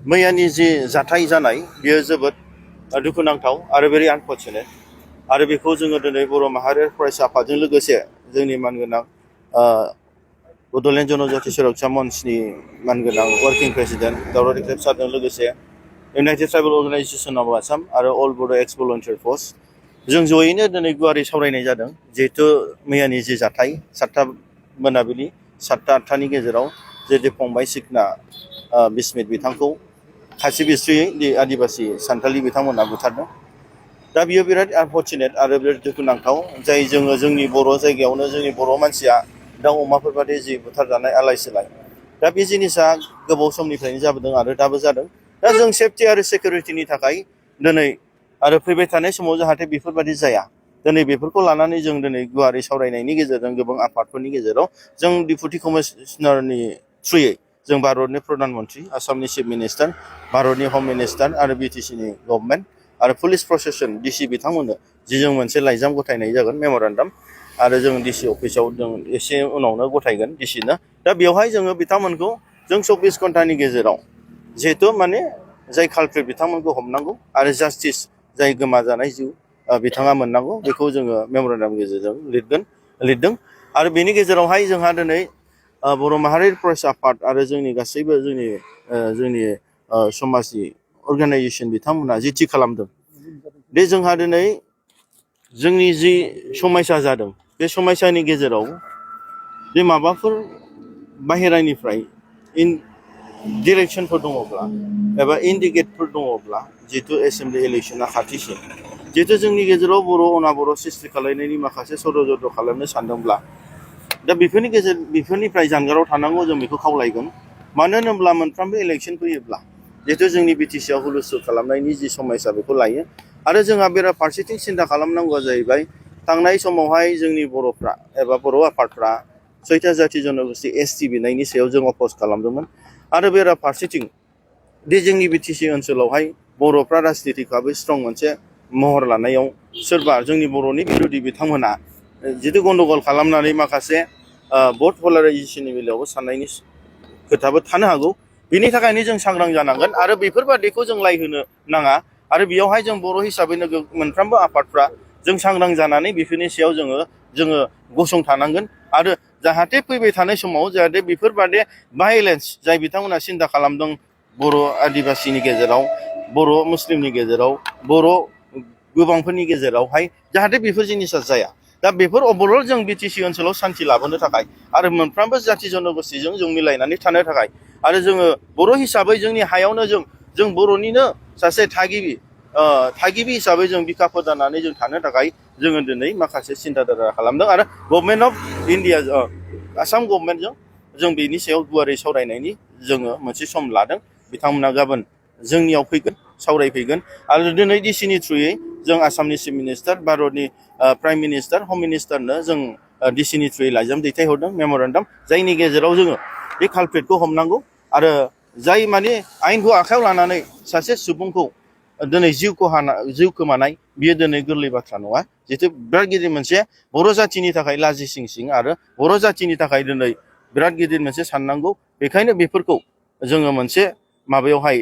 मैयानि जि जाथाय जानाय बेयो जोबोद दुखुनांथाव आरो भेरि आनफर्चुनेट आरो बेखौ जोङो दिनै बर' माहारि फरायसा आफादजों लोगोसे जोंनि मानगोनां बड'लेण्ड जनजाति सुरक्षा मन्चनि मानगोनां वर्किं प्रेसिडेन्ट दावराव दिख्लेब सारजों लोगोसे United tribal organisation of Assam आरो अल बड' एक्स भलन्टियार फर्स जों जयैनो दिनै गुवारै सावरायनाय जादों जिहेतु मैयानि जि जाथाय 7टा मोनाबिलि 7टा 8टानि गेजेराव जे फंबाय सिकना बिस्मित बिथांखौ खासि बिस्रियै आदिबासि सान्थालि बिथांमोना बुथारदों। दा बियो बिराद आनफर्चुनेट आरो बिराद दुखुनांथाव जाय जोङो जोंनि बर' जायगायावनो जोंनि बर' मानसिया दाउ अमाफोर बादि जि बुथारजानाय आलाय सिलाय दा बे जिनिसा गोबाव समनिफ्रायनो जाबोदों आरो दाबो जादों। दा जों सेफटि आरो सिकिउरिटिनि थाखाय दिनै आरो फैबाय थानाय समाव जाहाथे बेफोरबादि जाया दिनै बेफोरखौ लानानै जों दिनै गुवारै सावरायनायनि गेजेरजों गोबां आफादफोरनि गेजेराव जों डिपुटि कमिशनारनि थ्रुयै जों भारतनि प्रधान मन्त्रि आसामनि चिफ मिनिस्टार भारतनि हम मिनिस्टार आरो बिटिसिनि गभर्नमेन्ट आरो पुलिस प्रशासन डिसि बिथांमोननो जि जों मोनसे लाइजाम गथायनाय जागोन मेम'रेन्डाम आरो जों डिसि अफिसाव जों एसे उनावनो गथायगोन डिसिनो। दा बेवहाय जोङो बिथांमोनखौ जों 24 घन्टानि गेजेराव जिहेतु माने जाय कालप्रिट बिथांमोनखौ हमनांगौ आरो जास्टिस जाय गोमाजानाय जिउ बिथाङा मोननांगौ बेखौ जोङो मेम'रेन्डामनि गेजेरजों लिरदों आरो बेनि गेजेरावहाय जोंहा दिनै बर' माहारि फरायसा आफाद आरो जोंनि गासैबो जोंनि समाजनि अर्गानाइजेसन बिथांमोना जि थि खालामदों बे जोंहा दिनै जोंनि जि समस्या जादों बे समस्यानि गेजेराव जे माबाफोर बाहेरानिफ्राय डिरेक्सनफोर दङब्ला एबा इन्डिकेटफोर दङब्ला जिहेतु एसेम्बलि इलेक्सना खाथिसिन जिहेतु जोंनि गेजेराव बर' अनाबर' सृष्टि खालामनायनि माखासे षड्यन्त्र खालामनो सानदोंब्ला दा बेफोरनिफ्राय जानगाराव थानांगौ जों बेखौ खावलायगोन। मानो होनोब्ला मोनफ्रोमबो इलेक्सन फैयोब्ला जिहेतु जोंनि बिटिसिआव हुलुस्थुल खालामनायनि जि समस्या बेखौ लायो आरो जोंहा बेराफारसेथिं सिन्था खालामनांगौआ जाहैबाय थांनाय समावहाय जोंनि बर'फ्रा एबा बर' आफादफ्रा 6टा जाथि जनगोष्ठी एसटि बिनायनि सायाव जों अप'ज खालामदोंमोन आरो बेराफारसेथिं बे जोंनि बिटिसि ओनसोलावहाय बर'फ्रा राजनितिकआबो स्ट्रं मोनसे महर लानायाव सोरबा जोंनि बर'नि बिरोधि बिथांमोना जितु गन्डगल खालामनानै माखासे भट पलाराइजेसननि बेलायावबो साननायनि खोथाबो थानो हागौ। बिनि थाखायनो जों सांग्रां जानांगोन आरो बेफोरबादिखौ जों लायहोनो नाङा आरो बेयावहाय जों बर' हिसाबैनो मोनफ्रोमबो आफादफ्रा जों सांग्रां जानानै बेफोरनि सायाव जोङो गसंथानांगोन आरो जाहाथे फैबाय थानाय समाव जाहाथे बेफोरबादि भायलेन्स जाय बिथांमोना सिन्था खालामदों बर' आदिबासिनि गेजेराव बर' मुस्लिमनि गेजेराव बर' गोबांफोरनि गेजेरावहाय जाहाथे बेफोर जिनिसा जाया। दा बेफोर अभारअल जों बिटिसि ओनसोलाव सान्थि लाबोनो थाखाय आरो मोनफ्रोमबो जाथि जनगोष्ठीजों जों मिलायनानै थानो थाखाय आरो जोङो बर' हिसाबै जोंनि हायावनो जों बर'निनो सासे थागिबि हिसाबै जों बिखा फोदाननानै जों थानो थाखाय जोङो दिनै माखासे सिन्थाधारा खालामदों आरो गभर्नमेन्ट अफ इन्डिया आसाम गभर्नमेन्टजों जों बेनि सायाव गुवारै सावरायनायनि जोङो मोनसे सम लादों। बिथांमोना गाबोन जोंनियाव फैगोन सावरायफैगोन आरो दिनै डिसिनि थ्रुयै जों आसामनि चिफ मिनिस्टार भारतनि प्राइम मिनिस्टार हम मिनिस्टारनो जों डिसिनि थ्रुयै लाइजाम दैथायहरदों मेम'रेन्डाम जायनि गेजेराव जोङो बे कालप्रिटखौ हमनांगौ आरो जाय माने आयेनखौ आखायाव लानानै सासे सुबुंखौ दिनै जिउ खोमानाय बियो दिनै गोरलै बाथ्रा नङा जिहेतु बिराद गिदिर मोनसे बर' जाथिनि थाखाय लाजिसिंसिं आरो बर' जाथिनि थाखाय दिनै बिराद गिदिर मोनसे साननांगौ। बेखायनो बेफोरखौ जोङो मोनसे माबायावहाय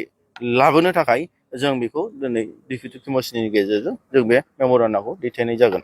लाबोनो थाखाय जों बेखौ दिनै डिपुटि कमिशनारनि गेजेरजों जों बे मेम'रेन्डामखौ दैथायनाय जागोन।